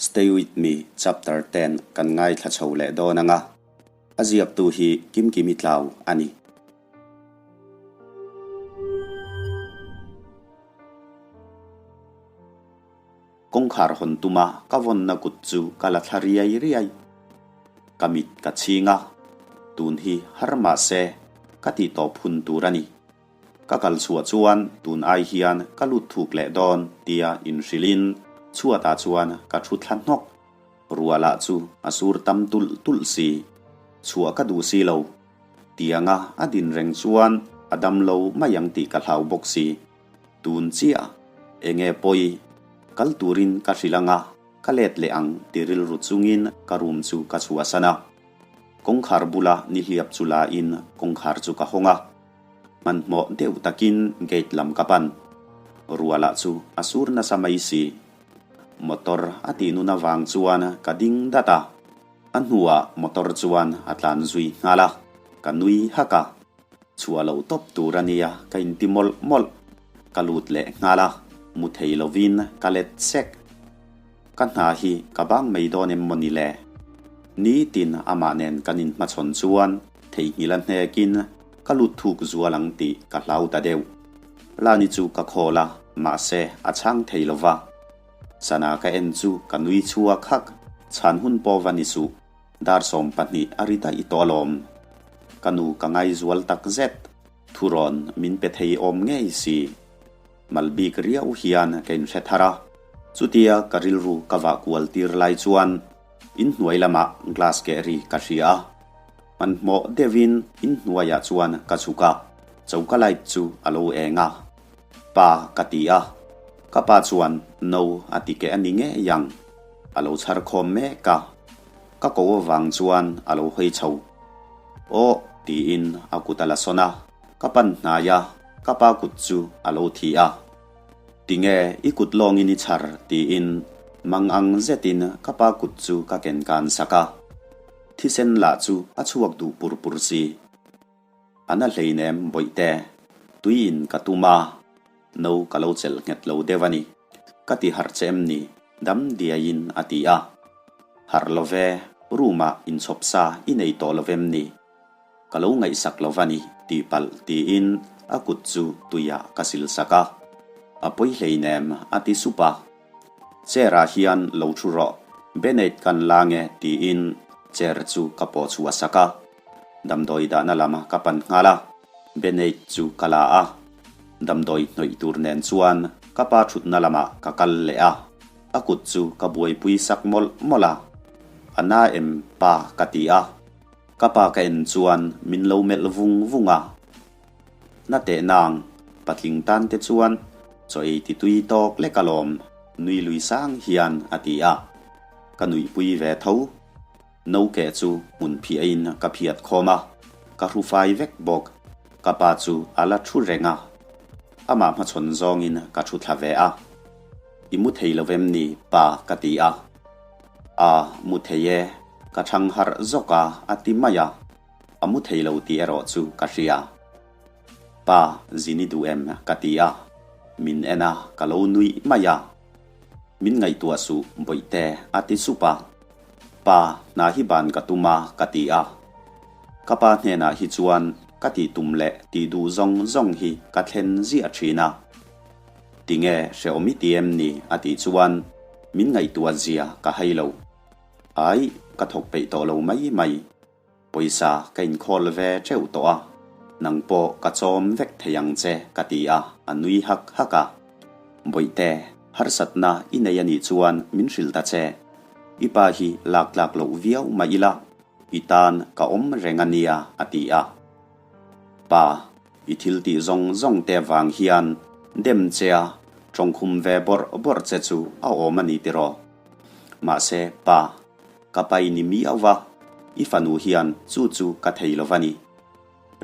Stay with me chapter ten kan ngaithla chho leh dawn ang a, a ziaktu hi Kimkimi Tlau a ni. Kawngkhar hawn tuma ka vawnna kut chu ka la thla riai riai. Ka mit ka chhing a, tun hi har mah se ka tih tawp hun tur a ni. Ka kal chhuah chuan tun ai hian ka lut thuk leh dawn tia inhrilhin chhuatah chuan ka thu thla hnawk. Rualah chu a sur tam tulh tulh si. Chhuah ka duh si lo. Tianga a din reng chuan a dam lo mai ang tih ka hlau bawk si. Tun chiah enge pawi kal turin ka hrilh anga ka let leh ang ti rilru chungin ka room chu ka chhuahsan a. Kawngkhar bula nihliap chu la in kawngkhar chu ka hawng a. Hmanhmawh deuh takin gate lam ka pan. Rualah chu a sur nasa mai si. Motor a tih nun avang chuan ka ding dat a. A hnuah motor chuan a tlan zui nghal a, ka nui hak a. Chhuah loh tawp tur a nia ka inti mawlh mawlh. Ka lut leh nghal a, mu thei lovin ka let sek. Ka hna hi ka bang mai dawn em mawni le? Nitin amah nen kan inhmachhawn chuan theihnghilh a hnekin ka lut thuk zual ang tih ka hlau ta deuh. Lani chu ka khawl a, mahse a chhang thei lo va. Sana ka en chu ka nui chhuak hak, chhan hun pawh va ni suh, dar 12 a ri daih tawh alawm. Ka nu ka ngaizual tak zet, thurawn min pe thei awm ngei si. Mal bik riau hian ka inhre thar a, chutia ka rilru ka vah kual tir lai chuan inhnuai lamah glass keh ri ka hria a, hmanhmawh deuhin inhnuaiah chuan ka chhuk a, choka light chu a lo eng a, Pa ka ti a, ka pa chuan no a ti keh a ni ngei ang, a lo chhar khawm mek a, ka ko avang chuan a lo hawi chho. Aw tiin a kut a la sawn a, ka pan hnai a, Ka pa kut chu a lo thi a. Tinge i kut lawngin i chhar tiin mang ang zetin ka pa kut chu ka ken kan sak a. Thisen lah chu a chhuak duh pur pur si. A na hleinem bawihte, tuiin ka tum a, no ka lo chelh nghet lo deuh a ni. Ka ti harh che em ni? Dam diaiin a ti a. Harh lo ve, room ah inchhawp sa i nei tawh lo vem ni? Ka lo ngaihsak lo va ni tih palh tiin a kut chu tuiah ka sil sak a. A pawi hleinem a ti sup a. Chair ah hian lo thu rawh, Beneit kan la nge tiin chair chu ka pawh chhuah sak a. Damdawi dahna lam ka pan nghal a, Beneit chu ka la a. Damdawi hnawih tur nen chuan ka pa thutna lamah ka kal leh a. A kut chu ka buaipui sak mawlh mawlh a. A na em pa ka ti a. Ka pa ka en chuan min lo melh vung vung a. Na teh nang, patling tan te chuan chaw ei ti tui tawk lek alawm, nui lui sang hian a ti a. Ka nuihpui ve tho. No keh chu hmun phiahin ka phiat khawm a, ka hru fai vek bawk. Ka pa chu a la thu reng a. Amah hmachhawn zawngin ka thu thla ve a. I mu thei lo vem ni pa ka ti a. A mu thei e, ka thang harh zawk a a ti mai a. A mu thei lo tih erawh chu ka hria. Pa, zin i duh em? ka ti a. Min en a, ka lo nuih mai a. Min ngaihtuah suh bawihte a ti sup a. Pa, hna hi ban ka tum a ka ti a. Ka pa hnenah hi chuan ka tih tum leh tih duh zawng zawng hi ka thlen ziah thin a. Tinge hrehawm i ti em ni? a tih chuan min ngaihtuah zia ka hai lo. Ai, ka thawk peih tawh lo mai mai. Pawisa ka inkhawl ve teuh tawh a, nang pawh ka chawm vek thei ang che ka ti a, a nui hak hak a. Bawihte, harsatna i nei a nih chuan min hrilh ta che. I pa hi lak tlak loh viau mah ila, i tan ka awm reng a nia a ti a. Pa, i thil tih zawng zawng te vang hian dem che a tawngkhum ve bawrh bawrh che chu a awm a ni tiraw? Mahse, pa, ka pai ni miau va, i fanu hian chu chu ka thei lo va ni.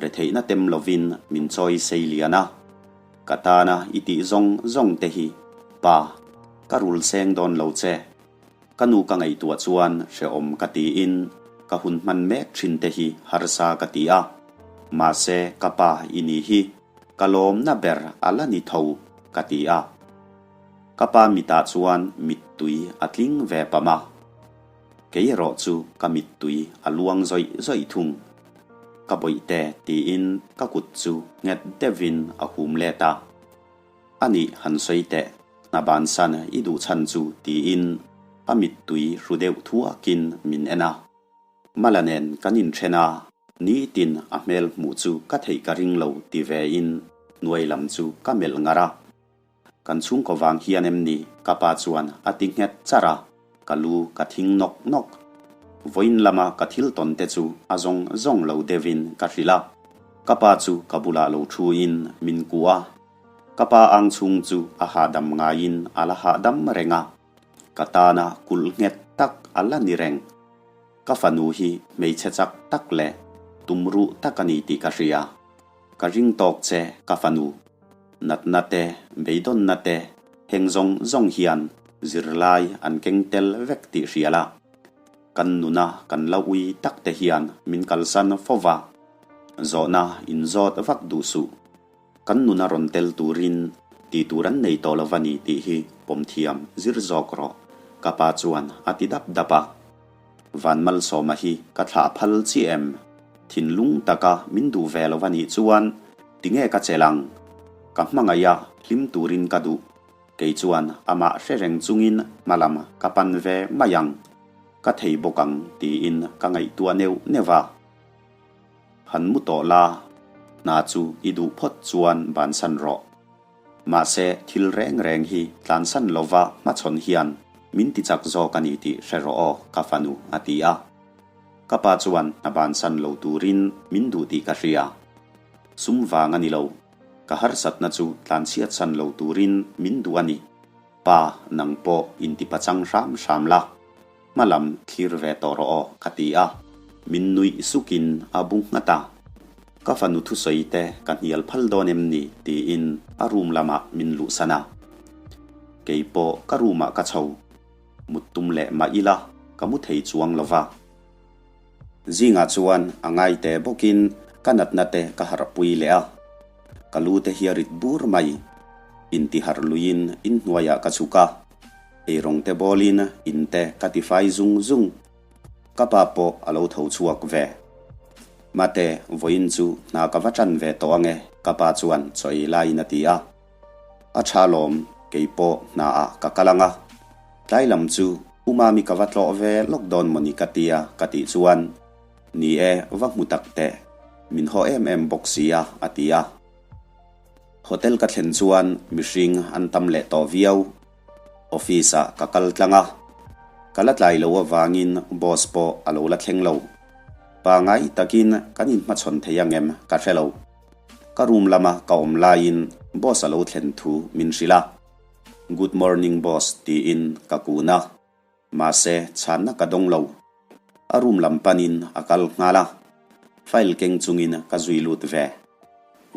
Retheihna tem lovin min chawi sei lian a. Ka tana i tih zawng zawng te hi, pa, ka rul seng dawn lo che. Ka nu ka ngaihtuah chuan hrehawm ka tiin ka hun hman mek thin te hi harsa ka ti a, mahse ka pa i ni hi ka lawmna ber a la ni tho ka ti a. Ka pa mitah chuan mittui a tling ve pam a, kei erawh chu ka mittui a luang zawih zawih thung. Ka bawihte tiin ka kut chu nghet deuhin a hum let a. A nih han sawi teh, hna bansan i duh chhan chu tiin a mittui hru deuh thuakin min en a. Mala nen kan inthen a, nitin a hmel hmuh chu ka theih ka ring lo ti ve in hnuai lam chu ka melh ngar a. Kan chhungkaw vang hian em ni? Ka pa chuan a ti nghet charh a, ka lu ka thing nawk nawk. Vawiin lama ka thil tawn te chu a zawng zawng lo deuhin ka hrilh a. Ka pa chu ka bulah lo thu in min kuah a. Ka pa ang chhung chu a hahdam ngaiin a la hahdam reng a. Ka tana kulh nghet tak a la ni reng. Ka fanu hi hmeichhe chak tak leh tumruh tak a ni tih ka hria. Ka ring tawk che ka fanu. Natna te, beidawnna te, heng zawng zawng hian zirlai an keng tel vek tih hria la. Kan nuna kan la ui tak te hian min kalsan fo va. Zawhna inzawt vak duh suh. Kan nuna rawn tel turin ti tur an nei tawh lo va ni tih hi pawm thiam zir zawk rawh, ka pa chuan a ti dap dap a. Van Malsawma hi ka thlah phal chiah em? Thinlung taka min duh ve lo va nih chuan tinge ka chelh ang? Ka hmangaih a, hlim turin ka duh. Kei chuan amah hre reng chungin hmalam ka pan ve mai ang. Ka thei bawk ang tiin ka ngaihtuah neuh neuh a. Han mu tawh la, hna chu i duh phawt chuan bansan rawh. Mahse, thil reng reng hi tlansan lova hmachhawn hian min ti chak zawk a ni tih hre rawh aw, ka fanu, a ti a. Ka pa chuan hna bansan lo turin min duh tih ka hria. Sum vang a ni lo, ka harsatna chu tlanchhiatsan lo turin min duh a ni. Pa, nang pawh intipachang hram hram la. Hma lam thlir ve tawh rawh aw, ka ti a. Min nuih sukin a bu nghat a. Ka fanu thusawi te ka hnial phal dawn em ni? tiin a room lamah min luhsan a. Kei pawh ka room ah ka chho. Mut tum leh mah ila ka mu thei chuang lo va. Zingah chuan a ngai te bawkin ka natna te ka harhpui leh a. Ka lu te hi a rit bur mai. Intiharh luiin inhnuaiah ka chhuk a. Eirawng te bawlin in te ka ti fai zung zung. Ka pa pawh a lo tho chhuak ve. Mate, vawiin chu hna ka va tan ve tawh ange, ka pa chuan chaw ei laiin a ti a. A tha lawm, kei pawh hna ah ka kal anga. Tlai lam chu U Mami ka va tlawh ve lawk dawn mawni ka tia ka tih chuan, Ni e, va hmu tak teh, min haw em em bawk sia, a ti a. Hotel ka thlen chuan mihring an tam leh tawh viau. Office ah ka kal tlang a, ka la tlai lo avangin boss pawh a lo la thleng lo. Pangai takin kan inhmachhawn thei ang em ka hre lo. Ka room lama ka awm laiin boss a lo thlen thu min hrilh a. Good morning boss tiin ka kun a. Mahse, chhanna ka dawng lo. A room lam panin a kal nghal a, file keng chungin ka zui lut ve.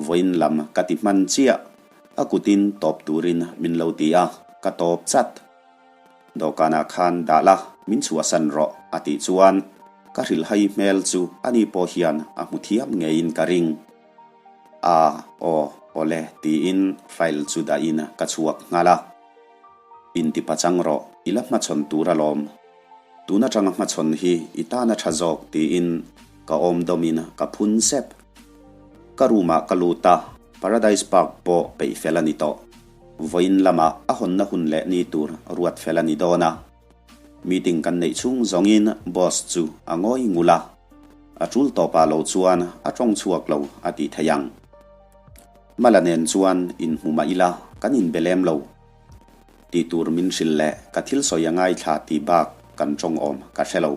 Vawiin lam ka ti hman chiah, a kutin tawp turin min lo ti a, ka tawp chat. Dawhkanah khan dah la, min chhuahsan rawh, a tih chuan ka hrilhhai hmel chu ani pawh hian a hmu thiam ngeiin ka ring. A, aw, awle, tiin file chu dahin ka chhuak nghal a. Inti pachang rawh, i la hmachhawn tur alawm. Tun atanga hmachhawn hi i tan a tha zawk tiin ka awm dawmin ka phun sep. Ka room ah ka lut a, Paradise Park pawh peih fel a ni tawh. Vawiin lamah a hawnna hun leh ni tur ruat fel a ni dawn a. Meeting kan neih chhung zawngin boss chu a ngawi ngul a, a tul tawpah lo chuan a tawng chhuak lo a tih theih ang. Mala nen chuan inhmu mah ila kan inbe lem lo. Tih tur min hrilh leh ka thil sawi a ngaithla tih bak kan tawng awm ka hre lo.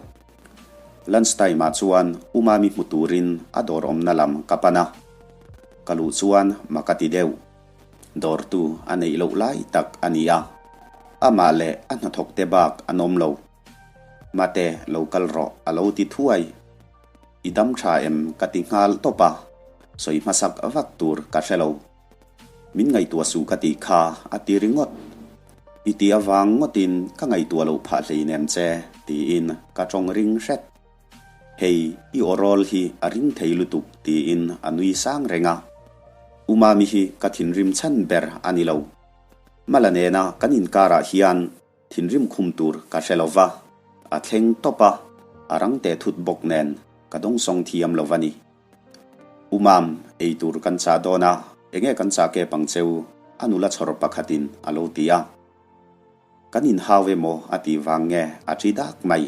Lunch time ah chuan U Mami hmu turin a dawr awmna lam ka pan a. Ka luh chuan mak a ti deuh. Dawrtu a neih loh lai tak a ni a. Amah leh a hnathawk te bak an awm lo. Mate lo kal rawh a lo ti thuai. I dam tha em ka ti nghal tawp a, sawi hmasak vak tur ka hre lo. Min ngaihtuah suh ka tih kha a ti ringawt. I ti avang ngawtin ka ngaihtuah loh phah hleinem che tiin ka tawng ring hret. Hei i aw rawl hi a ring thei lutuk tiin a nui sang reng a. U Mami hi ka thinrim chhan ber a ni lo. Mala nena kan inkarah hian thinrim khum tur ka hre lo va, a thleng tawp a, a rang teh thut bawk nen ka dawngsawng thiam lo va ni. U Mam, ei tur kan chah dawn a, enge kan chah kep ang cheu? A nula chhawr pakhatin a lo ti a. Kan inhau emaw a tih vang nge a ṭi dak mai.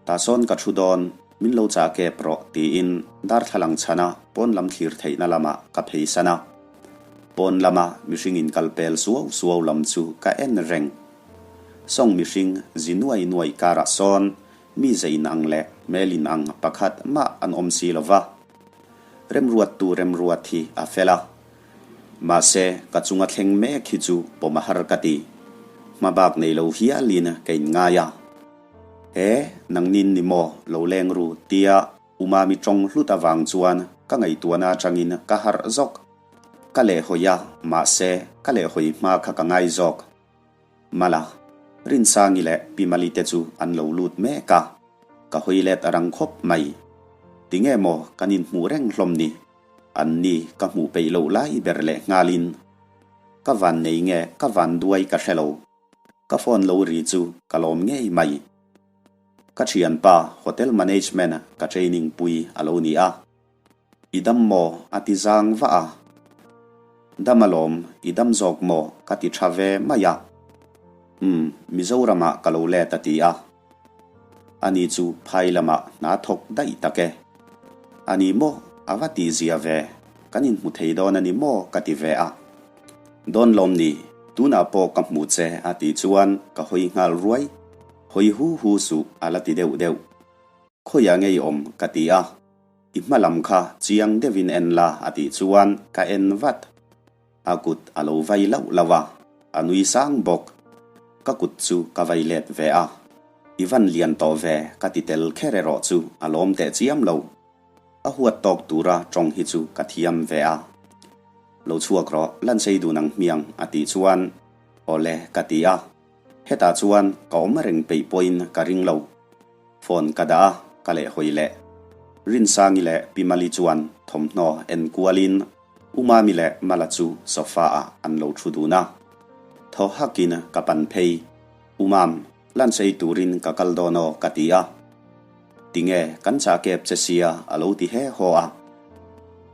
Tah sawn ka thu dawn, min lo chah kep rawh tiin darthlalang chhana pawn lam thlir theihna lamah ka phei san a. Pawn lama mihring inkal pel suau suau lam chu ka en reng. Sawng mihring zi nuai nuai karah sawn mi ze inang leh hmel inang pakhat mah an awm si lo va. Remruattu remruat hi a fel a. Mahse, ka chunga thleng mek hi chu pawm a har ka ti. Hma bak nei lo hialin ka inngai a. E, nangnin ni maw lo leng ru tia Umami tawng hlut avang chuan ka ngaihtuahna atangin ka harh zawk. Ka lehhawi a, mahse, ka lehhawi hma kha ka ngai zawk. Mala, Rinsangi leh Pi Mali te chu an lo lut mek a, ka hawi let a rang khawp mai. Tinge maw kan inhmuh reng hlawm ni? An ni ka hmuh peih loh lai ber leh nghalin ka van nei nge ka van duai ka hre lo. Ka phone lo ri chu ka lawm ngei mai. Ka thianpa hotel management ka training pui a lo ni a. I dam maw? a ti zang vah a. Dam alawm, i dam zawk maw? ka ti tha ve mai a. Umm, Mizoramah ka lo let a ti a. Ani chu phai lamah hna thawk daih tak e. Ani maw a va tih zia ve, kan inhmu thei dawn a ni maw ka ti ve a. Dawn lawm ni, tunah pawh ka hmu che a tih chuan ka hawi nghal ruai, hawi hu hu suh a la ti deuh deuh. Khawiah ngei awm ka ti a, i hma lam kha chiang deuhin en la a tih chuan ka en vat. A kut a lo vai lauh lauh a, a nui sang bawk. Ka kut chu ka vai let ve a, I van lian tawh ve ka ti tel kher erawh chu a lawm teh chiam lo. A huat tawk tura tawng hi chu ka thiam ve a. Lo chhuak rawh, Lansei dun ang hmiang a tih chuan Awle ka ti a. Hetah chuan ka awm reng peih pawhin ka ring lo. Phone ka dah a, ka lehhawi leh. Rinsangi leh Pi Mali chuan thawmhnaw en kualin U Mami leh Mala chu sofa ah an lo thu dun a. Thaw hakin ka pan phei. U Mam, lunch ei turin ka kal dawn aw ka ti a. Tinge kan chah kep che sia a lo ti he haw a.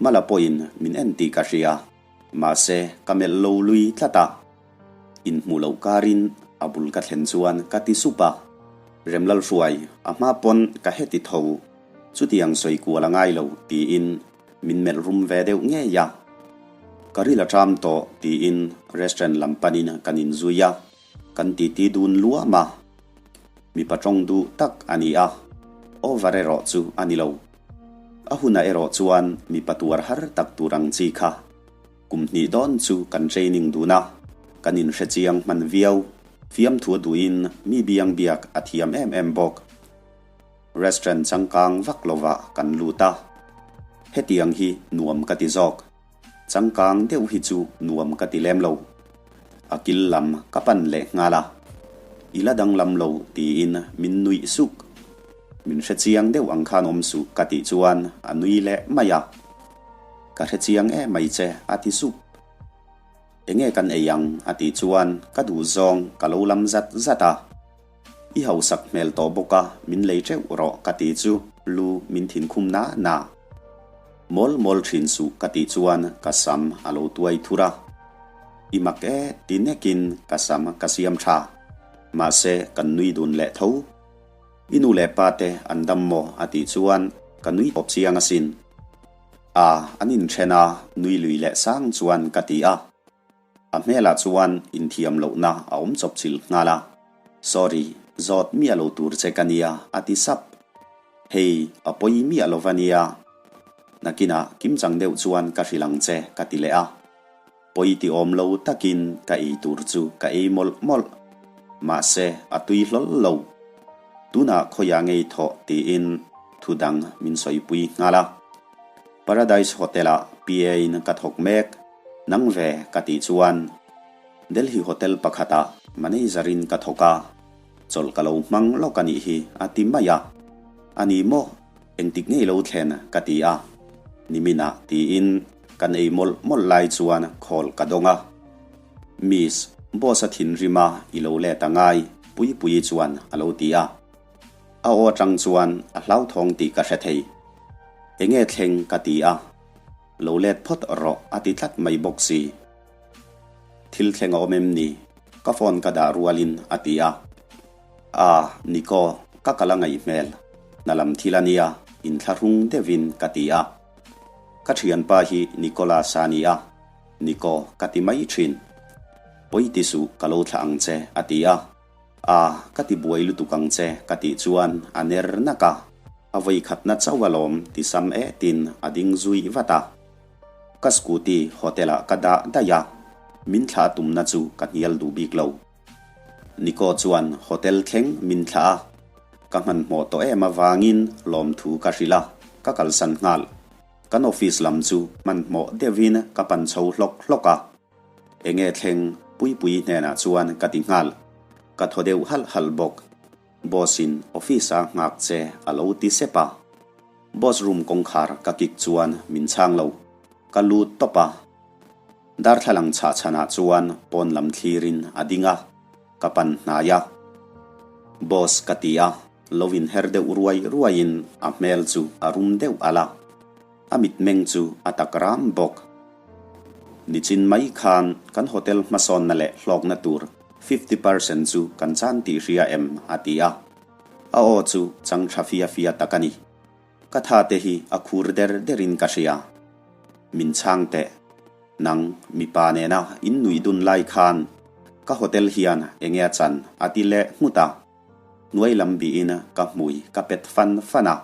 Mala pawhin min en tih ka hria. Mahse ka melh lo lui tlat a. Inhmuh loh karin a bul ka thlen chuan ka ti sup a. Remlalhruai, a hma pawn ka heti tho. Chutiang sawi kual a ngai lo tiin Min melh rum ve deuh ngei a. Ka ril a ṭam tawh tiin restaurant lam panin kan inzui a, kan titi dun luam a. Mipa ṭawng duh tak a ni a, over erawh chu a ni lo. A hunah erawh chuan mipa tuar har tak tur ang chi kha. Kum hnih dawn chu kan training dun a, kan inhrechiang hman viau. Fiamthu a duhin mi biang biak a thiam em em bawk. Restaurant changkang vak lovah kan lut a, hetiang hi nuam ka ti zawk. Changkang deuh hi chu nuam ka ti lem lo. A kil lam ka pan leh nghal a, I la danglam lo tiin min nuih suk. Min hrechiang deuh ang khan awm suh ka tih chuan a nui leh mai a. Ka hrechiang em mai che a ti sup. Enge kan ei ang a tih chuan ka duh zawng ka lo lam zat zat a. I hausak hmel tawh bawk a, min lei teuh rawh ka ti chu lu min thin khum na na. Mawl mawl thin suh ka tih chuan ka sam a lo tuai thur a. I mak e ti nekin ka sam ka siam tha. Mahse kan nui dun leh tho. I nu leh pa te an dam maw a tih chuan ka nui tawp chiang asin. A, an inthen a nui lui leh sang chuan ka ti a. A hmelah chuan inthiam lohna a awm chawp chilh nghal a, Sorry, zawt miah lo tur che ka nia, a ti sap. Hei, a pawi miah lo va nia. Nakinah kimchang deuh chuan ka hrilh ang che, ka ti leh a. Pawi ti awm lo takin ka ei tur chu ka ei mawlh mawlh. Mahse, a tui hlawl lo. Tunah khawiah ngei thawh tiin thu dang min sawipui nghal a. Paradise Hotel-ah PA-in ka thawk mek. Nang ve ka tih chuan Delhi hotel pakhatah manager in ka thawk a, chawlh ka lo hmang lawk a nih hi a ti mai a. A ni maw? Engtik ngei lo thlen ka ti a. Niminah tiin kan ei mawlh mawlh lai chuan call ka dawng a. Miss. Boss a thinrim a, i lo let a ngai, Puipuii chuan a lo ti a. A aw atang chuan a hlauthawng tih ka hre thei. Enge thleng ka ti a, lo let phawt rawh a ti tlat mai bawk si. Thil thleng a awm em ni? Ka phone ka dah rualin a ti a. A, Nico, ka kal a ngaih hmel. Hna lam thil a nia, inthlahrung deuhin ka ti a. Ka thianpa hi Nicholas a ni a, Nico ka ti mai thin. Pawi ti suh, ka lo thlah ang che, a ti a. A, ka ti buai lutuk ang che, ka tih chuan a ner nak a. A vawi khatna chauh alawm ti sam etin a ding zui vat a. Ka scooty hotel ah ka dah daih a, min thlah tumna chu ka hnial duh bik lo. Nico chuan hotel thleng min thlah a, ka hmanhmawh tawh em avangin lawmthu ka hrilh a, ka kalsan nghal. Kan office lam chu hmanhmawh deuhin ka pan chho hlawk hlawk a. Enge thleng Puipuii hnenah chuan ka ti nghal. Ka thaw deuh halh halh bawk. Boss in office a nghak che a lo ti sep a. Boss room kawngkhar ka kik chuan min chhang lo. Ka lut tawp a. Darthlalang chhah chhanah chuan pawn lam thlirin a ding a, ka pan hnai a. Boss ka ti a, lo inher deuh ruai ruaiin a hmel chu a rum deuh alh a. A mitmeng chu a tak ram bawk. Nichin mai khan kan hotel hmasawnna leh hlawkna tur 50% chu kan chan tih hria em? a ti a. A aw chu chang tha fia fia tak a ni. Ka tha te hi a khur der derin ka hria. Min chhang teh. Nang, mipa nena in nuih dun lai khan ka hotel hian enge a chan a ti leh nghut a. Hnuai lam bihin ka hmui ka pet fan fan a.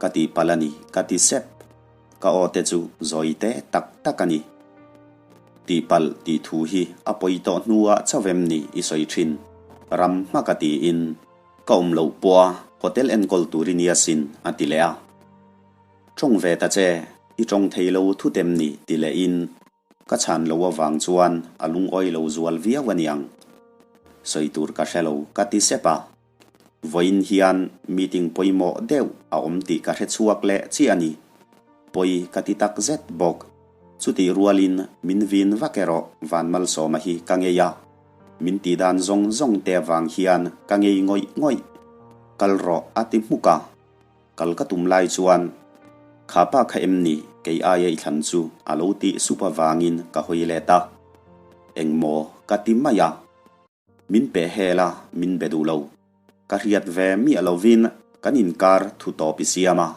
Ka tih palh a ni, ka ti sep. Ka aw te chu zawi te tak tak a ni. Tih palh tih thu hi a pawi tawh hnuah chauh em ni i sawi thin. Ram hma ka tiin ka awm loh pawh a hotel enkawl tur i nia sin a ti leh a. Tawng ve ta che, i tawng thei lo thut em ni ti lehin ka chhan lo avang chuan a lungawi lo zual viau a niang. Sawi tur ka hre lo ka ti sep a. Vawiin hian meeting pawimawh deuh a awm tih ka hre chhuak leh chiah a ni. Pawi ka ti tak zet bawk. Chutih rualin min vin vak erawh Vanmalsawma hi ka ngei a. Min tih dan zawng zawng te avang hian ka ngei ngawih ngawih. Kal rawh a ti hmuk a. Kal ka tum lai chuan Kha pa kha em ni kei aia i thlan chu a lo tih sup avangin ka hawi let a. Engmaw ka ti mai a. Min pe hel a, min be duh lo. Ka hriat ve miah lovin kan inkar thu tawp i siam a.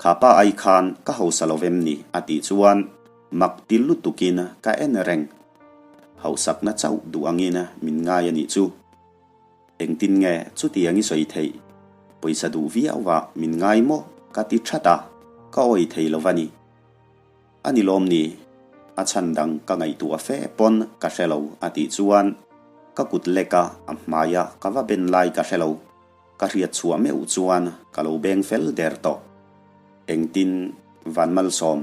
Kha pa ai khan ka hausa lo vem ni a tih chuan mak ti lutukin ka en reng. Hausakna chauh duh angin min ngai a nih chu. Engtin nge chutiang i sawi theih? Pawisa duh viau ah min ngai maw? Ka ti that a, ka awih thei lo va ni. A ni lawm ni? A chhan dang ka ngaihtuah fe pawn ka hre lo a tih chuan ka kut lek a a hmai a ka va ben lai ka hre lo. Ka hriat chhuah meuh chuan ka lo beng fel der tawh. Engtin Vanmalsawm,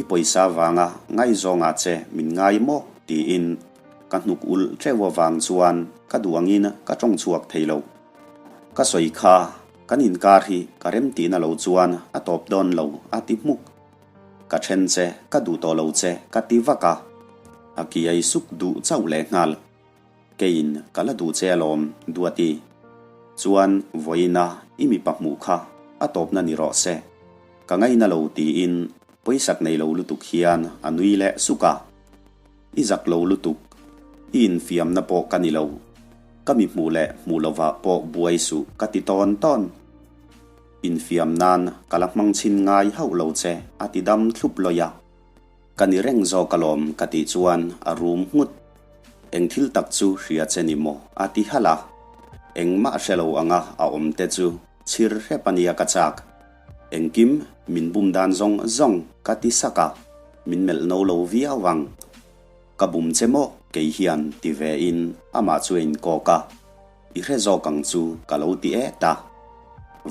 i pawisa vanga ngaihzawngah che min ngai maw? tiin ka hnuk ulh teuh avang chuan ka duh angin ka tawng chhuak thei lo. Ka sawi kha kan inkar hi ka remtihna lo chuan a tawp dawn lo a ti hmuk. Ka then che, ka duh tawh lo che, ka ti vak a. A kiai suk duh chauh leh nghal. Keiin ka la duh che alawm, Duati. Chuan vawiina i mipa hmuh kha a tawpna ni rawh se. Ka ngaina lo tiin pawisak nei lo lutuk hian a nui leh suk a. I zak lo lutuk, i infiamna pawh ka ni lo. Ka mi hmuh leh hmuh lovah pawh buai suh ka ti tawn tawn. Infiam nan ka la hmang chhin ngai hauh lo che a ti dam thlup lawih a. Ka ni reng zawk alawm ka tih chuan a rum nghut. Eng thil tak chu hria che ni maw a ti halh a. Engmah hre lo anga a awm te chu chhir hrep a nia ka chak. Engkim min bum dan zawng zawng ka ti sak a, min melh no lo viau ang. Ka bum che maw kei hian ti ve in amah chu a inkawk a. I hre zawk ang chu ka lo ti et a.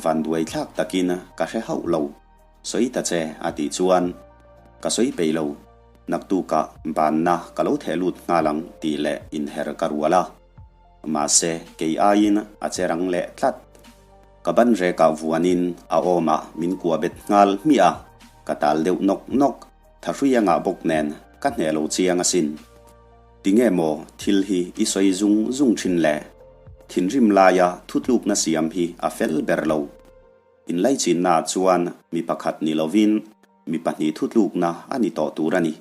Vanduai thlak takin ka hre hauh lo. Sawi ta che a tih chuan ka sawi peih lo, naktukah banna ka lo theh lut nghal ang tih leh inher ka rual a. Mahse kei aiin a che rang leh tlat. Ka ban rekah vuanin a awmah min kuah bet nghal hmiah a, ka tal deuh nawk nawk, thahrui a ngah bawk nen ka hneh lo chiang asin. Tinge maw thil hi i sawi zung zung thin le? Thinrim laia thutlukna siam hi a fel ber lo. Inlaichinnaah chuan mi pakhat ni lovin mi pahnih thutlukna a ni tawh tur a ni.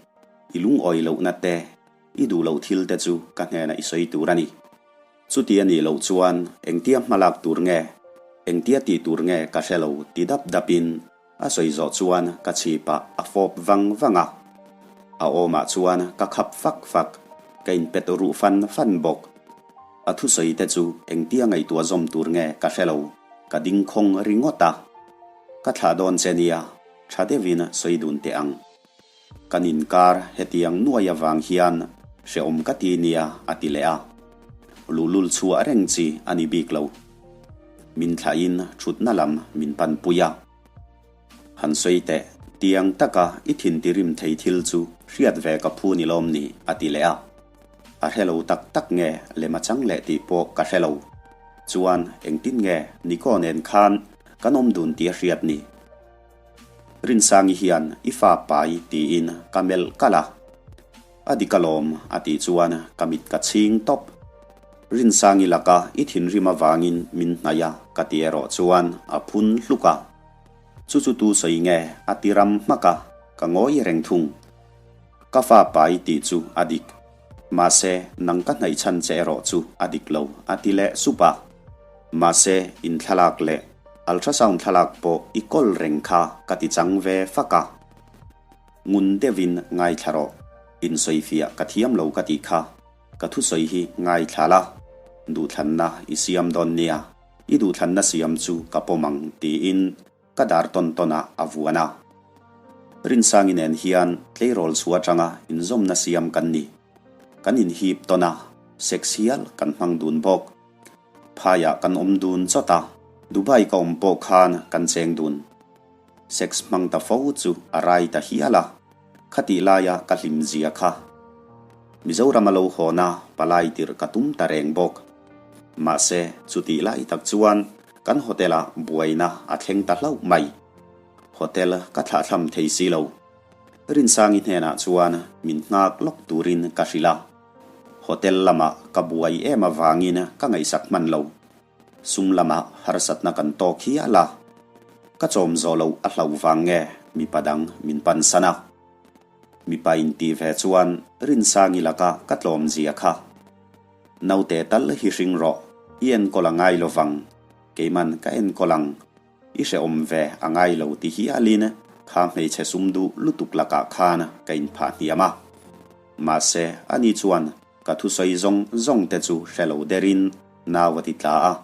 I lungawi lohna te, i duh loh thil te chu ka hnenah i sawi tur a ni. Chuti a nih loh chuan engtia hmalak tur nge, engtia tih tur nge ka hre lo ti dap dapin A sawi zawh chuan ka chhipah a fawp vang vang a, a awmah chuan ka khap fak fak, ka inpet ruh fan fan bawk. A thusawi te chu engtia ngaihtuah zawm tur nge ka hre lo, ka ding khawng ringawt a. Ka thlah dawn che nia, tha deuhin sawi dun teh ang. Kan inkar hetiang nuai avang hian hrehawm ka ti nia a ti leh a. Luhlul chhuah reng chi a ni bik lo. Min thlahin thutna lam min panpui a. Han sawi teh, tiang taka i thin tirim thei thil chu hriat ve ka phu ni lawm ni a ti leh a. A hre lo tak tak nge lem a chang leh tih pawh ka hre lo. Chuan engtin nge Niko nen khan kan awm dun tih a hriat ni? Rinsangi hian i fa pai tiin ka melh kalh a, a dik alawm a tih chuan ka mit ka chhing tawp. Rinsangi laka i thinrim avangin min hnaih a ka ti erawh chuan a phun hluk a. Chu chu tu sawi nge a ti ram hmak a, ka ngawi reng thung. Ka fa pai tih chu a dik, mahse nang ka hnaih chhan che erawh chu a dik lo a ti leh sup a. Mahse inthlalak leh Ultrasound thlalak pawh i kawl reng kha ka ti chang ve fak a. Ngun deuhin ngaithla rawh, insawifiah ka thiam lo ka tih kha, ka thusawi hi ngaithla la, duhthlanna i siam dawn nia, i duhthlanna siam chu ka pawm ang tiin ka dar tawn tawnah a vuan a. Rinsangi nen hian tleirawl chhuah atanga inzawmna siam kan ni. Kan inhip tawn a, sex hial kan hmang dun bawk. Phaiah kan awm dun chawt a, Dubai ka awm pawh khan kan cheng dun. Sex hmang ta fo chu a rai ta hial a, khatih laia ka hlim zia kha. Mizoram a lo hawn a, palai tirh ka tum ta reng bawk. Mahse, chutih lai tak chuan kan hotel-ah buaina a thleng ta hlauh mai. Hotel ka thlahthlam thei si lo. Rinsangi hnenah chuan min nghak lawk turin ka hrilh a. Hotel lamah ka buai em avangin ka ngaihsak hman lo. Sum lamah harsatna kan tawk hial a. Ka chawm zawh loh a hlauh vang nge mipa dang min pansan a. Mipa intih ve chuan Rinsangi laka ka tlawm zia kha. Naute tal hi hring rawh, i enkawl a ngai lo vang, keiman ka enkawl ang. I hrehawm ve a ngai lo ti hialin kha hmeichhe sum duh lutuk lakah khan ka inphah hniam a. Mahse, ani chuan ka thusawi zawng zawng te chu hre lo derin nau a ti tla a.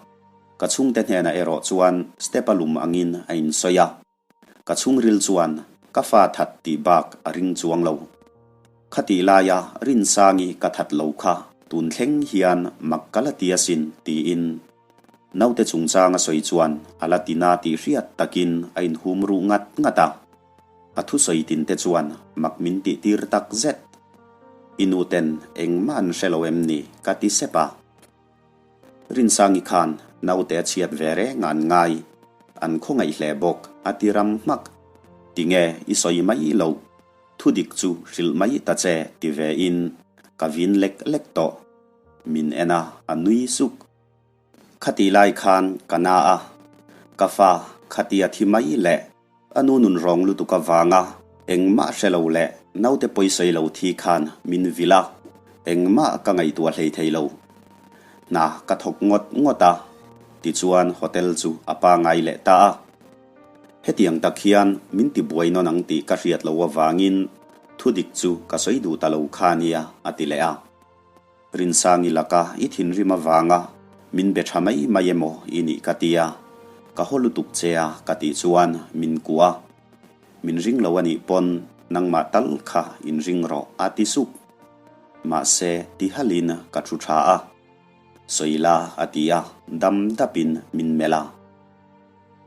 Ka chhungte hnenah erawh chuan step a lum angin a insawi a. Ka chhungril chuan ka fa that tih bak a ring chuang lo. Khatih laia Rinsangi ka that lo kha tun thleng hian mak ka la ti asin tiin Naute chungchang a sawi chuan a la ti na tih hriat takin a inhum ruh ngat ngat a. A thusawi tin te chuan mak min tih tir tak zet. I nu ten engmah an hre lo em ni? ka ti sep a. Rinsangi khan naute a chhiat ve reng a an ngai. An khawngaih hle bawk a ti ram hmak. Tinge i sawi mai loh? Thudik chu hrilh mai ta che ti ve in ka vin lek lek tawh. Min en a, a nui suk. Khati lai khan ka na a, ka fa khatia thi mai leh a nu nun rawng lutuk avanga engmah hre lo leh naute pawisawi lo thi khan min vil a, engmah ka ngaihtuah hlei thei lo. Hna ka thawk ngawt ngawt a, tichuan hotel chu a pangai leh ta a. Hetiang tak hian min tibuai nawn ang tih ka hriat loh avangin thudik chu ka sawi duh ta lo kha nia, a ti leh a. Rinsangi laka i thinrim avanga min be tha mai mai emaw i nih ka tia, ka haw lutuk che a ka tih chuan min kuah a, min ring lo a nih pawn nangmah tal kha in ring rawh a ti sup. Mahse ti halin ka thu tha a, sawi la a ti a, dam dapin min melh a.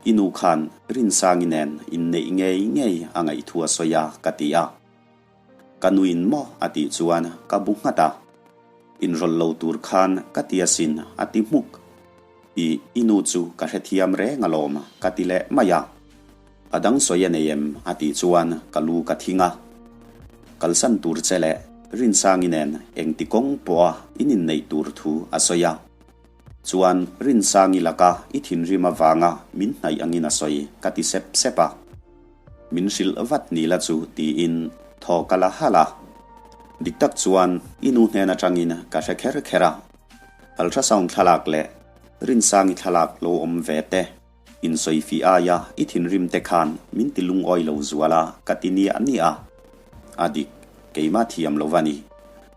I nu khan Rinsangi nen inneih ngei ngei a ngaihthua sawi a ka ti a. Ka nuin maw a tih chuan ka bu nghat a. Inrawlh lo tur khan ka ti asin a ti hmuk. I, i nu chu ka hrethiam reng alawm ka ti leh mai a. A dang sawi a nei em a tih chuan ka lu ka thing a. Kalsan tur che leh. Rinsangi nen engti kawng pawha in inneih tur thu a sawi a. Chuan Rinsangi laka i thinrim avanga min hnaih angin a sawi ka ti sep sep a. Min hrilh vat ni la chu tiin thaw ka la halh a. Dik tak chuan i nu hnen atangin ka hre kher kher a. Ultrasound thlalak leh Rinsangi thlalak lo awm ve te. Insawifi aia i thinrim te khan min ti lungawi lo zual a ka ti nia nia. A dik, keimah thiam lo va ni.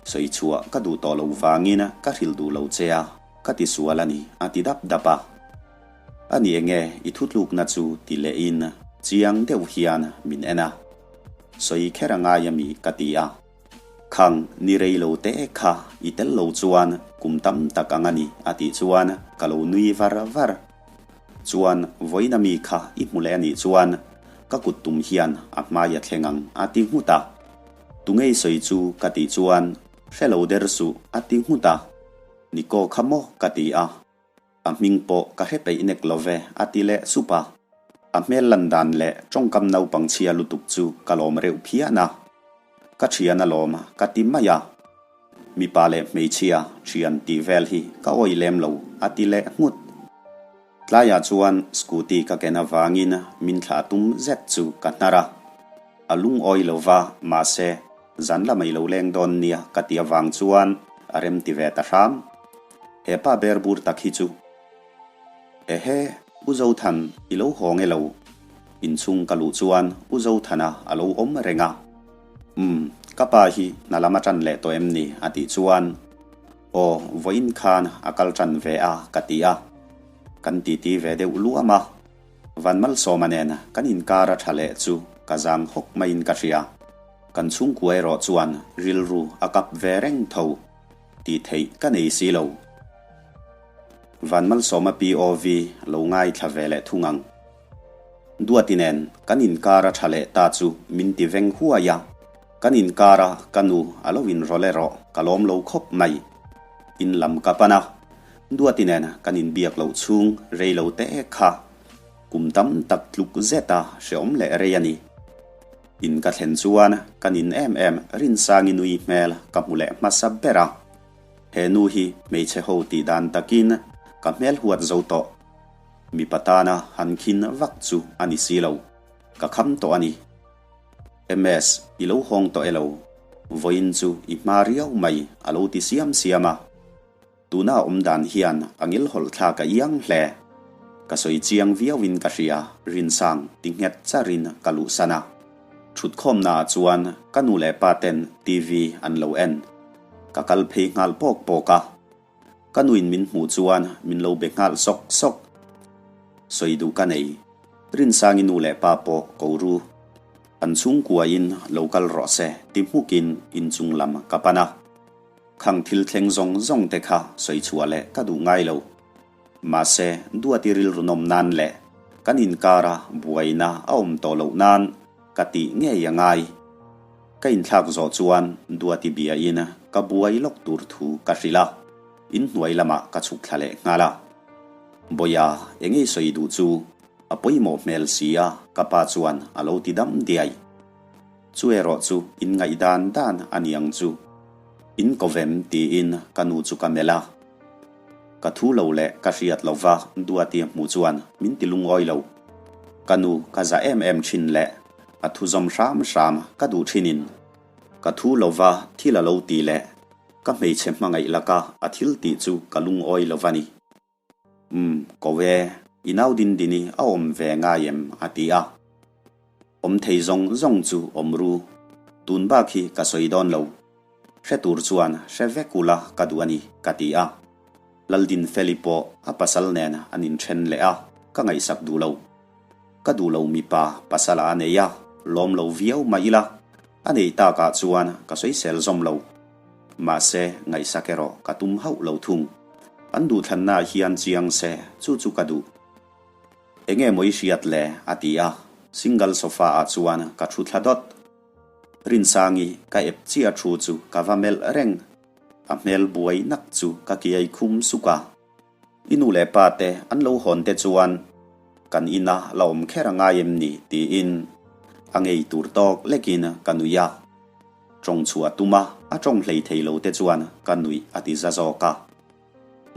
Sawi chhuah ka duh tawh loh vangin ka hrilh duh lo che a, ka ti sual a ni, a ti dap dap a. A ni enge i thutlukna chu ti lehin chiang deuh hian min en a. Sawi kher a ngai a mi ka ti a. Khang ni rei lo te kha i tel lo chuan kum tam tak ang a ni a tih chuan ka lo nui var var. Chuan vawiin ami kha i hmu leh a nih chuan ka kut tum hian a hmai a thleng ang a ti nghut a. Tungei sawi chu ka tih chuan hre lo der suh a ti nghut a. Niko kha maw ka ti a. A hming pawh ka hre peih nek lo ve, a ti leh sup a. A hmel lan dan leh tawngkam naupang chhia lutuk chu ka lawm reuh phian a. Ka thian a lawm ka ti mai a. Mipa leh hmeichhia thian tih vel hi ka awih lem lo, a ti leh nghut. Tlaiah chuan scooty ka ken avangin min thlah tum zet chu ka hnar a. A lungawi lo va, mahse, zan la mai lo leng dawn nia ka ti avang chuan a rem ti ve ta hram. He pa ber bur tak hi chu. Ehe, U Zothan, i lo haw nge lo? Inchhung ka luh chuan U Zothana a lo awm reng a. Umm, ka pa hi hna lam a tan leh tawh em ni? a tih chuan, Aw, vawiin khan a kal tan ve a, ka ti a. Kan titi ve deuh luam a. Van Malsawma nen kan inkar a tha leh chu ka zang hawk maiin ka hria. Kan chhungkua erawh chuan rilru a kap ve reng tho. Tih theih ka nei si lo. Van Malsawma POV lo ngaithla ve leh thung ang. Duati nen kan inkar a tha leh ta chu min ti veng huai a. Kan inkar a ka nu a lo inrawlh erawh ka lawm lo khawp mai. In lam ka pan a. Duati nen kan inbiak loh chhung rei lo te kha kum tam tak tluk zet a hreawm leh rei a ni. In ka thlen chuan ka nin em em Rinsangi nui hmel ka hmu leh hmasa ber a. He nu hi hmeichhe ho tih dan takin ka hmel huat zo tawh. Mipa tana han khin vak chu a ni si lo. Ka kham tawh a ni. MS, i lo hawng tawh elo? Vawiin chu i hma riau mai a lo ti siam siam a. Tuna awm dan hian a ngilhawlh thlak a iang hle. Ka sawi chiang viauin ka hria, Rinsang ti nghet charin ka luhsan a. Thutkhawmnaah chuan ka nu leh pa ten TV an lo en. Ka kal phei nghal pawk pawk a. Ka nuin min hmuh chuan min lo be nghal sawk sawk. Sawi duh ka nei. Rinsangi nu leh pa pawh ko ru. An chhungkuain lo kal rawh se ti hmukin inchung lam ka pan a. Khang thil thleng zawng zawng te kha sawi chhuah leh ka duh ngai lo. Mahse, Duati rilru nawm nan leh kan inkara buaina a awm tawh loh nan ka tih ngei a ngai. Ka inthlak zawh chuan Duati biain ka buai lawk tur thu ka hrilh a, inhnuai lamah ka chhuk thla leh nghal a. Bawia, engei sawi duh chu a pawimawh hmel si a ka pa chuan a lo ti dam diai. Chu erawh chu in ngaih dan dan a ni ang chu. In ko vem tiin ka nu chu ka melh a. Ka thu lo leh ka hriat lo va Duati a hmuh chuan min ti lungawi lo. Ka nu ka za em em thin leh a thu zawm hram hram ka duh thinin ka thu lo va thil a lo ti leh ka hmeichhe hmangaih laka a thil tih chu ka lungawi lo va ni. Umm, ko e, i nau din din i a awm ve ngai em? a ti a. Awm thei zawng zawng chu awm ru. Tun bak hi ka sawi dawn lo. Hre tur chuan hre vek ula ka duh a ni, ka ti a. Laldinfeli pawh a pasal nen an inthen leh a, ka ngaihsak duh lo. Ka duh lo mipa pasal a nei a, lawm lo viau mah ila, a neih takah chuan ka sawisel zawm lo. Mahse, ngaihsak erawh ka tum hauh lo thung. An duhthlannaah hian chiang se, chu chu ka duh. Enge maw i hriat le? a ti a, single sofa ah chuan ka thu thla dawt. Rinsangi ka ep chiah thu chu ka va melh reng. A hmel buai nak chu ka kiai khum suk a. I nu leh pa te an lo hawn te chuan kan ina la awm kher a ngai em ni? tiin a ngei tur tawk lekin ka nui a. Ṭawng chhuah tum a, a ṭawng hlei thei lo te chuan ka nuih a ti za zawk a.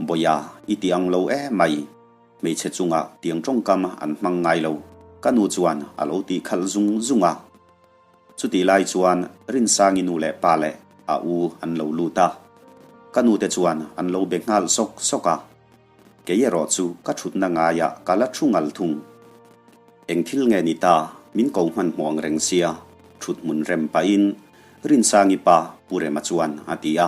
Bawia, i ti ang lo emai. Hmeichhe chungah tiang ṭawngkam an hmang ngai lo, ka nu chuan a lo tih khalh zung zung a. Chutih lai chuan Rinsangi nu leh pa leh a u an lo lut a. Ka nu te chuan an lo be nghal sawk sawk a. Kei erawh chu ka thutna ngaiah ka la thu ngal thung. Eng thil nge ni ta, min ko hmanhmawh ang reng sia, thut hmun rem pahin Rinsangi pa Pu Rema chuan a ti a.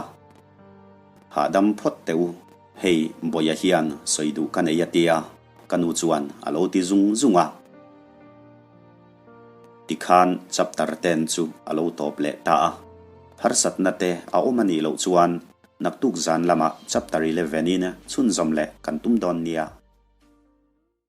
Hahdam phawt teh u, hei Bawia hian sawi duh ka nei a tia, ka nu chuan a lo ti zung zung a. Tikhan chapter ten chu a lo tawp leh ta a. Harsatna te a awm a nih loh chuan naktuk zan lamah chapter 11 in chhunzawm leh kan tum dawn nia.